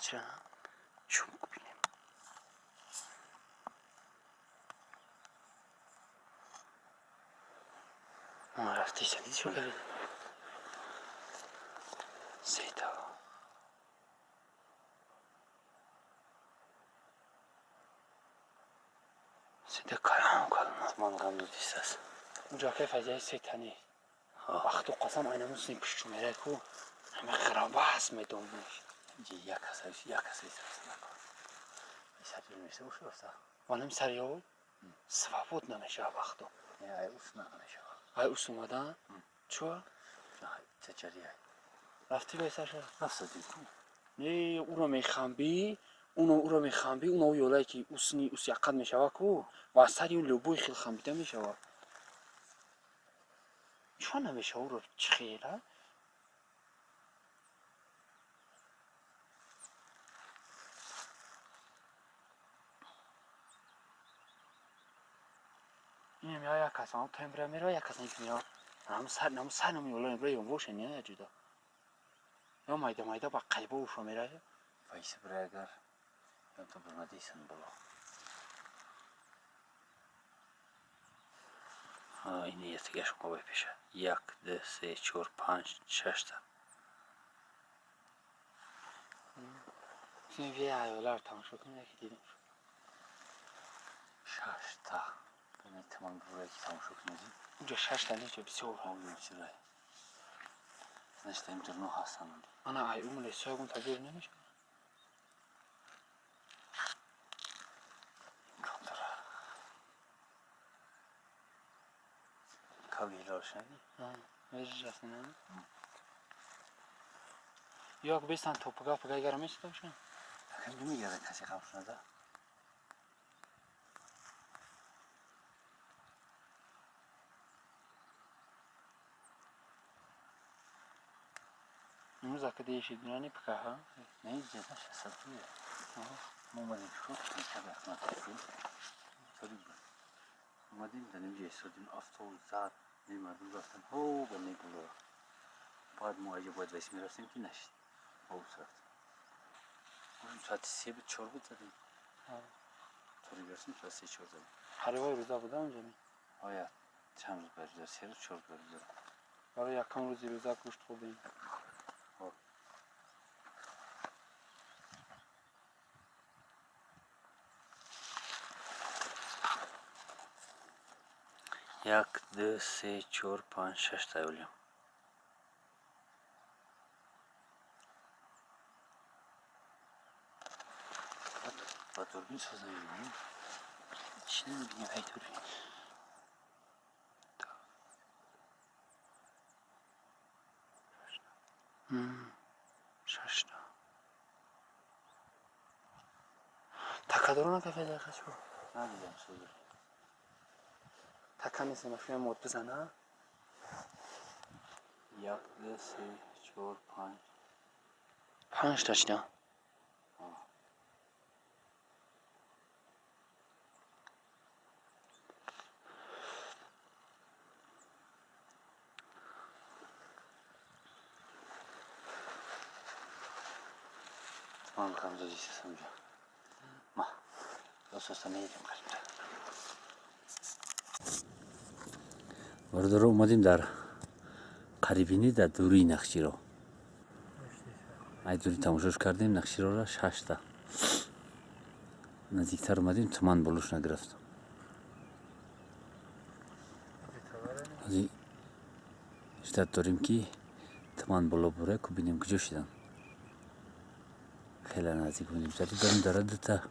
Чира? Чум купинем. Рафтиса, диди шо кардӣ? Сета. Сета калам калам. Ман ғам дидистас. Унҷа кай фазияи сета нест. Вақту қасам айнамун сини пушту мерай ку. Ҳама ғирабас медониш. Инҷа як каса, як каса истафта накун. Сар меша уш рафта. Ванам сар ё свобод намешава вақту. Не, ай ус намешава. Ай ус омада? Чуа? Чачари ай. Рафти ба саша? Рафта дидку. Не, уро мехамби, уно уро мехамби, уно ёлае ки усни ус яқат мешава ку, ва сари он любой хел хамбида мешава. Чуа намешава уро чӣ хела? Инам я як кас ам тембра мера, як кас ник мера. Нам сар нам сар нам ёла мера ё воша не я ҷуда. Ё майда майда ба қалбо уша мера. Вайса бира агар ё то бурмадисан боло. А ин ятигаш мо пеша. 1 2 3 4 5 6 та. Син вия ёлар тамошо кунем яки дидем. 6 та. Тамом бурайки тамошо кунед. Унҷа 6 та нест, бисёр. Бисёр. Значит, им дурно ҳастанд. Ана ай умле сойгун табир намешавад. Имкон дорад. Кави ҳилол шунидӣ? Меж аст, не? Як бестан то пага пага гара мешуда бошад? Акам намегардад касе қабр шунада? Имрӯз ака деешид нани пакаҳа? Не, ҷаза шасадуя. Мо омадем шуд, каб шуд. Торик буд. Омадем дар инҷа истодем, автобус зад, не мардум рафтан, ҳо ба не боло. Баъд мо аҷа бояд вайс мерафтем ки нашид. Автобус рафт. Гуфтем соати се буд, чор буд задем. Торик рафтем, соати се чор задем. Ҳаривои рӯза буда онҷа? Оя, чанд рӯз баъд рӯза, се рӯз, чор рӯз баъд рӯза. Барои якам рӯзи рӯза гӯшт хӯрдем. Як, ду, се, чор, панҷ, шаш та ёлям. Ба дурбин соз намебинем? Чӣ намебинем ай дурбин? Шашта. Такадоро накафе дақачо? Надидам созур. Така нест, машина мод бизана? 1, 2, 3, 4, 5. 5 та чина? Ман ғамзодиста самҷа. Ма. Дососта меедем қарибта. Бародаро омадем дар қарибинӣ дар дурии Нақширо. Ай дури тамошош кардем Нақширора шашта. Наздиктар омадем туман болош нагирифт. Ждать дорем ки туман боло бура ку бинем куҷо шидан. Хеле наздик будем. Зади дарум дара дута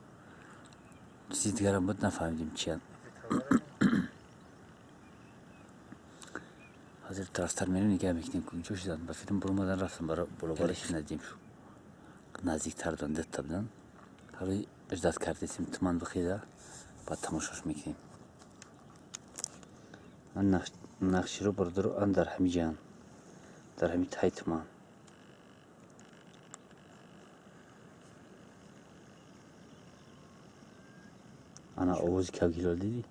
чизи дигарам буд нафаҳмидем чиян. Ҳозир тарафтар мерем нигаҳ мекунем куҷо шидан. Ба филм буромадан рафтам боло бараш надидем шу. Наздиктар будан дута будан. Ҳоло ждать кардесем туман бихеза баъд тамошош мекунем. Нақширо бародаро ан дар ҳами ҷаан. Дар ҳами тай туман. Ана овози кавгилол дидӣ?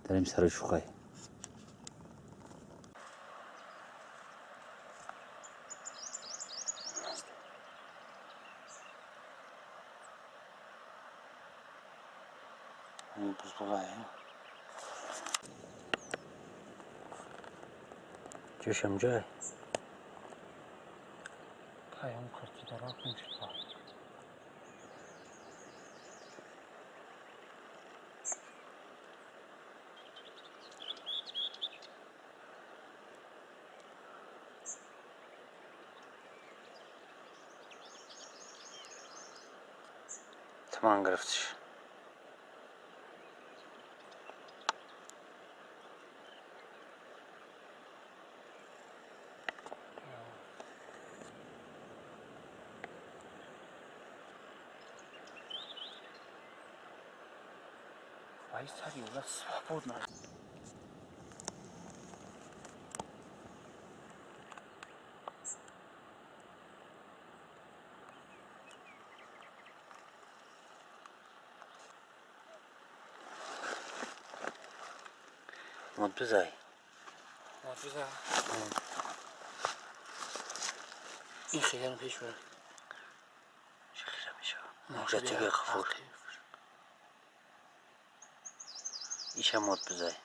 Дар ҳами сарои шухай. Ранги бузбулай. Ҷӯшам ҷой. Паём курти дара кун шуд. Туман гирифтиш. Вай сари ула свободно. Мод бизай. Мод бизай. Ин хеле пеш бара. Чӣ хеле мешава? Мужа ғафур. Иша мод бизай.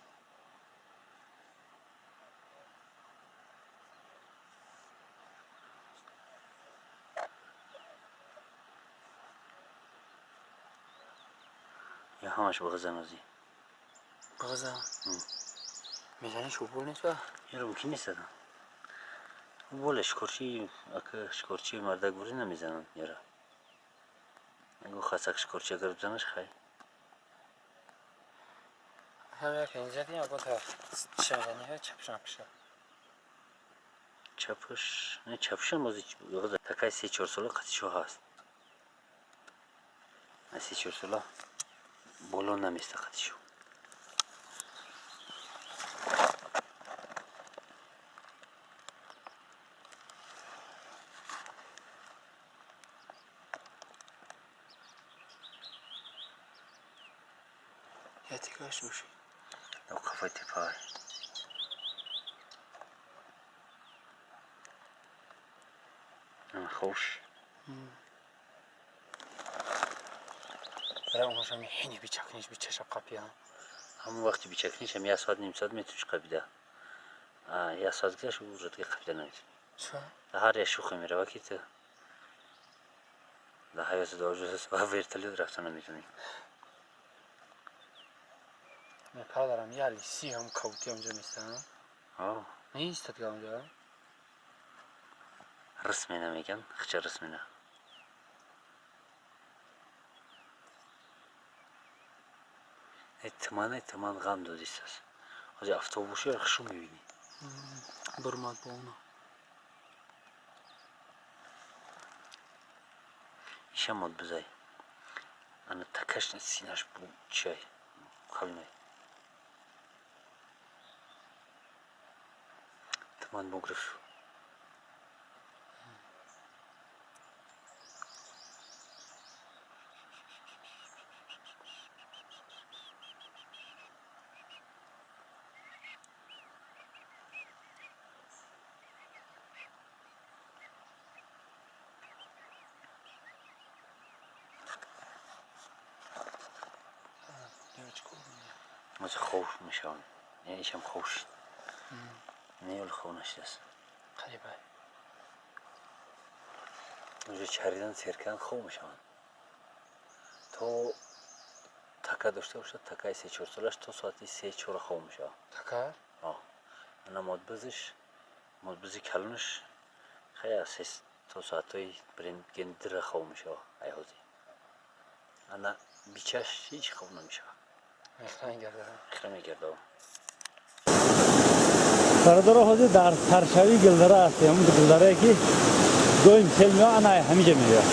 Я ҳамаш бағза нозӣ. Бағза? Мезани шубол нест ба? Яро мумкин нест адам. Боле шикорчи, ака шикорчи мардак бурӣ намезананд яра. Ягон хасак шикорчи агар бизанаш хай. Ҳам як инзадим, ягон тараф чӣ мезани, чапшам пиша. Чапш, не чапшам бози такай 3-4 сола қатишо ҳаст. 3-4 сола боло наместа қатишо. Ятикаш боши. Қафои тепаи. Хош. Бара онҳошам ҳини бичакниш бичашаб қапия. Ҳамон вақти бичакниш ҳам як соат ним соат метуниш қапида. Як соат гузашт уже дига қапида наметуни. Ча? Ҳар як шӯхе мерава ки ту дар ҳаёти доҷӯз ва вертолёт рафта наметунӣ. Падарам я лиси ҳам кавти онҷо местан. Неистад га онҷо? Рисмена меган, хича рисмена. Тумане туман ғам додистас. Ҳозир автобусҳоро хушу мебинӣ. Бурмад бо оно. Иша мод бизай. Ана такаш синаш бу чай. Қалмай. Туман бугриф. Ҳозир хов мешаванд. Ишам хов шуд. Не ёл хов нашудааст. Қариба. Уже чаридан серкардан хов мешаванд. То така дошта бошад, такаи 3-4 солаш то соати 3-4 хов мешавад. Така? Ана модбизиш, модбизи калонаш хай аз то соатҳои ген дира хов мешавад ай ҳозир. Ана бичаш ҳеҷ хов намешавад. Мехра мегардад. Мехра мегардад. Бародаро, ҳозир дар саршавии гилдара ҳастем. Ҳамон гилдарае ки доим сел меояд, ана ҳамиҷа меояд.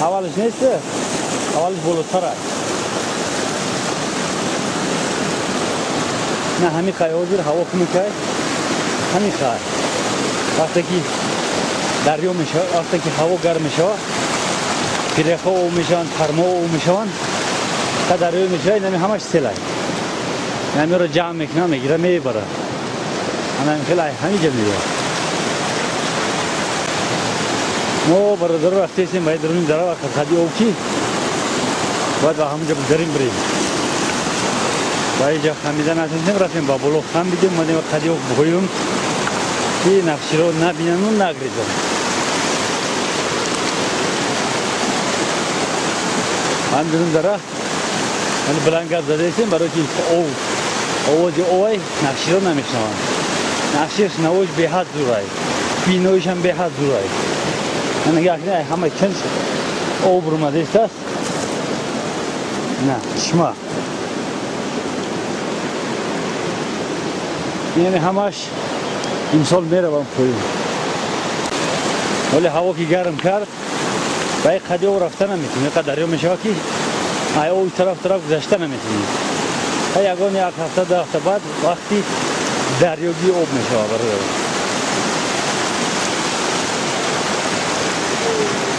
Аввалаш нест, аввалаш болотар аст. На ҳами қай ҳозир ҳаво хунукай, ҳами қай. Вақте ки дарё мешавад, вақте ки ҳаво гарм мешавад, пиряхҳо об мешаванд, тармоҳо об мешаванд, та дарё мешавад, инами ҳамаш селай. Инамиро ҷамъ мекунад, мегира, мебарад. Ана хеле ҳамиҷа меояд. Мо бародаро рафтаистем ба даруни дара ва қадқади об ки бояд ба ҳамонҷа гузарем бирем. Ба инҷа хамида натонистем, рафтем ба боло хамидем, омадем қади об поён ки нақширо набинану нагрезанд. Ҳамдурун дара баланд гап задаистем, барои ки овози овай нақширо намешнаванд. Нақшир шинавош беҳад зурай, биноишам беҳад зурай. Ҳама кенс об румадаистааст. На чишма яъне ҳамаш имсол меравам поён. Вале ҳаво ки гарм кард, ба ин қади об рафта наметавонӣ. Ин қад дарё мешавад ки ай оби тараф тараф гузашта наметавонӣ. Ягон як ҳафта ду ҳафта баъд вақти дарёгии об мешавад бародар.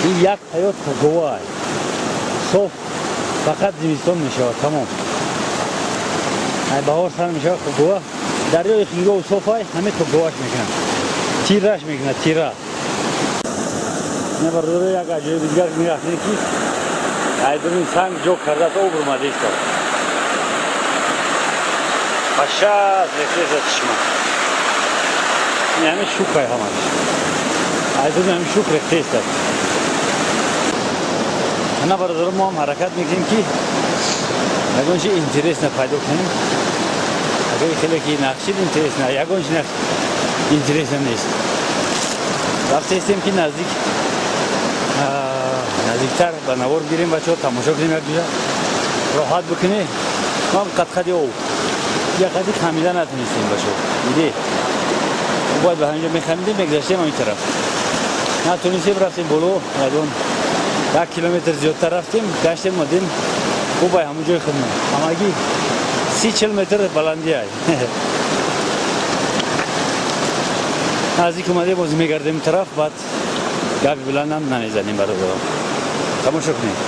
Ин як ҳаёт гова соф фақат зимистон мешавад, тамом. Ай баҳор сар мешавад гова, дарёи хингов софай ҳаме то говаш мекунад, тираш мекунад, тира. Не бародар, як аҷоиби дигар мерафтем ки айдуни санг ҷо кардааст, об румадааст. Пашаз рехтеса чишма. Ин ҳаме шукай ҳамаш. Айдуни ҳами шук рехтеста. Ана бародар, мо ҳам ҳаракат мекунем ки ягон чи интересно пайдо кунем. Агар хеле ки нақшид интересно, ягон чи интересно нест. Рафтаистем ки наздиктар ба навор гирем, бачаҳо тамошо кунем, якҷоя роҳат бикунем. Мо ҳам қадқади об як қади хамида натонистем, бачаҳо. Диде бояд ба ҳаминҷо мехамидем, мегузаштем ҳамин тараф. Натонистем, рафтем боло, ягон 1 километр зиёдтар рафтем, гаштем, омадем. Бай ҳамон ҷои худмон. Ҳамагӣ 30-40 метр баландӣ ай. Наздик омадем, боз мегардем тараф, баъд гапи баландам намезанем бародарон. Тамошо кунед.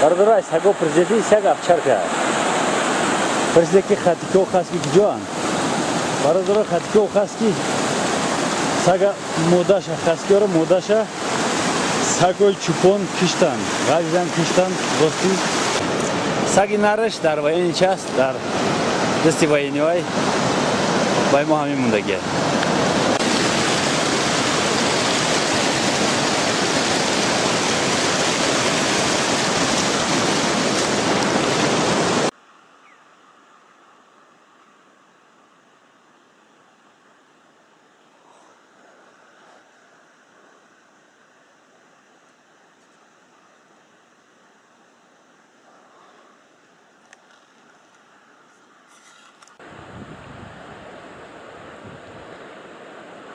Бародаро, ай саго президенти саг овчарка. Пурсиде ки хатико хаски куҷоанд? Бародаро, хатико хаски сага модаша хаскиёро модаша сагои чӯпон киштанд, ғазидан киштанд. Рости саги нараш дар военный часть, дар дасти военниҳои бай мо ҳамин мондагия.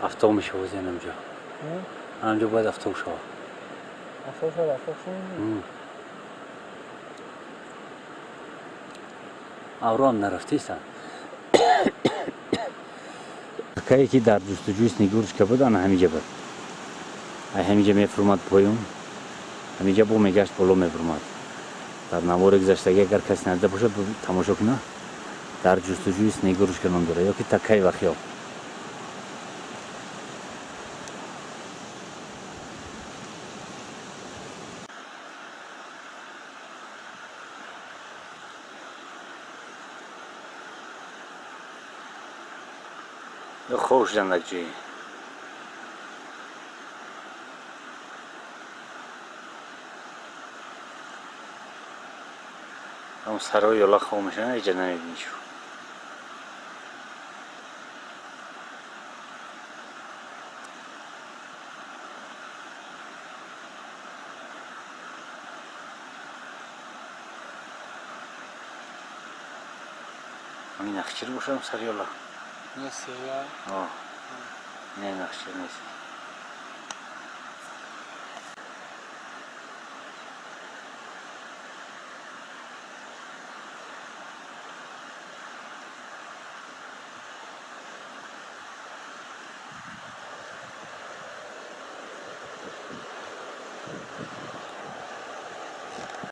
Авто мешавад ҳамҷо. Ҳамҷо бояд авто шавад. Авто шавад, авто шавад. Авроам нарафтиста. Кае ки дар ҷустуҷӯи Снегурочка буд, ана ҳамиҷа буд. Ай ҳамиҷа мефурмад поён, ҳамиҷа бо мегашт боло мефурмад. Дар навори гузаштагӣ агар касе надида бошад, тамошо куна. Дар ҷустуҷӯи Снегурочка ном дорад, ё ки Такаи Вахиёб. Хоб шудан як ҷое. Ҳамон сарои ёла хоб мешаванд, ҳеҷ ҷа намебинӣ шу. Ҳамин нақшир бошам сари ёла? Нест, я. Не, нақшир нест.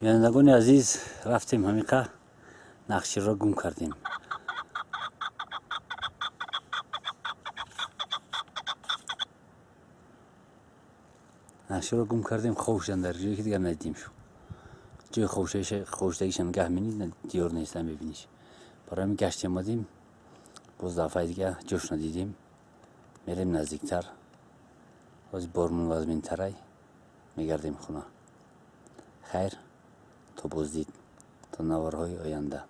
Бинандагони азиз, рафтем ҳамиқа нақширро гум кардем. Нақширо гум кардем, хоб шудан дар ҷое ки дигар надидем шу. Ҷои хобшудагиша гаҳ мини диёр нест, намебиниш. Барои ҳамин гаштем, омадем, боз дафъаи дига ҷошна дидем. Мерем наздиктар. Ҳозир бормон вазминтарай, мегардем хона. Хайр, то боздид, то наворҳои оянда.